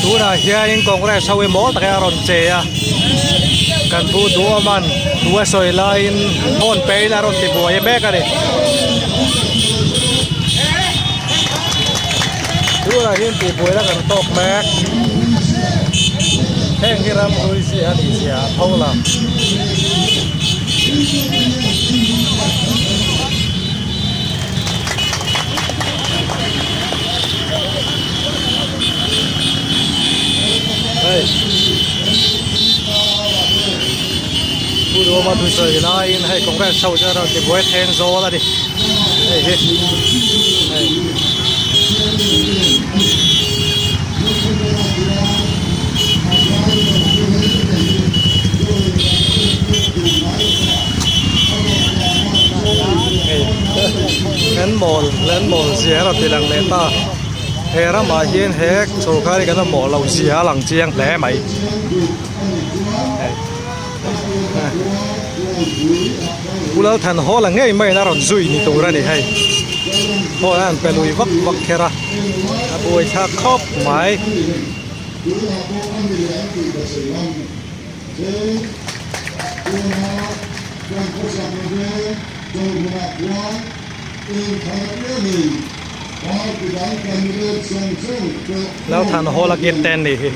Tunah hianin Congress ho hi mawl takin a rawn che a, kan pu Duhawman thu a sawi laiin phone pe in a rawn ti buai mek a ni. Tunah hian tihbuaina kan tawk mek. Heng hi ram hlui zia a nih zia a pho lang. Hei Pu Duhawma thusawi laiin hei Congress ho chuan rawn tibuai thleng zawl a ni hei hi hei. Hei an mawl an mawl zia a rawn ti lang leh ta he ramah hian he sorkar hi kan la mawh loh zia a lang chiang hle mai hei Pu Lalthanhawla ngei maiin a rawn zui ni tur a ni hei phone a han pe lui vak vak kher a a buaithlak khawp mai. Lalthanhawla kit te an nih hi.